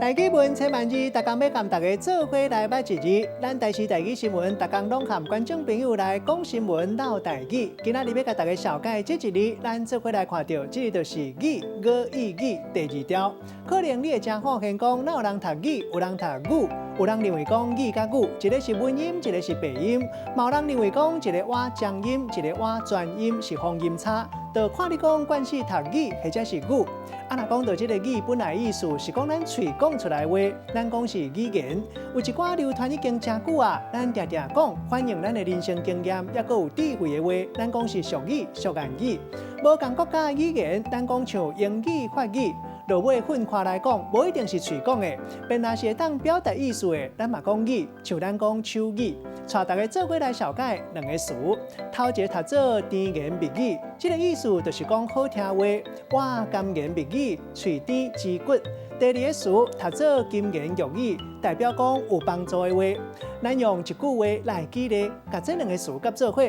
台語文千萬字，逐工欲共大家做伙來捌一字。咱台視台語新聞，逐工攏和觀眾朋友來講新聞、嘮台語。今仔日欲共大家紹介這一字，咱做伙來看著，這个就是語、語意語第二條。可能你會誠發現講，哪有人讀語，有人讀語，有人認為講語佮語，一个是文音，一个是白音。嘛有人認為講，一个倚長音，一個倚全音，是方音差。就看你講慣勢讀語，或者是語。啊，若講到這个語本來意思是講咱喙講出來話，咱講是語言。有一寡流傳已經誠久啊，咱定定講，反映咱的人生經驗，抑閣有智慧的話，咱講是俗語、俗諺語。無仝國家的語言，咱講像英語、法語，落尾分開來講，無一定是喙講的，但若是會當表達意思的，咱嘛講語，像咱講手語。帶大家做伙來紹介兩個詞，頭一個讀做甜言蜜語，這个意思就是講好聽話，倚甘言蜜語，喙甜舌骨。第二个詞讀做金言玉語，代表講有幫助的話。咱用一句話來舉例，共這兩个詞佮做伙。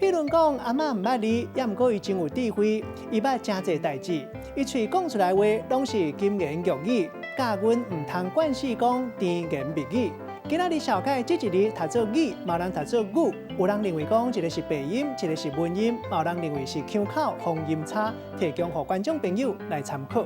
譬如講，阿嬤毋捌字，猶毋過伊真有智慧，伊捌誠濟代誌，伊喙講出來話攏是金言玉語，教阮毋通慣勢講甜言蜜語。今仔日紹介這一字讀做語，嘛有人讀做語，有人認為講一个是白音，一个是文音，嘛有人認為是腔口方音差，提供予觀眾朋友來參考。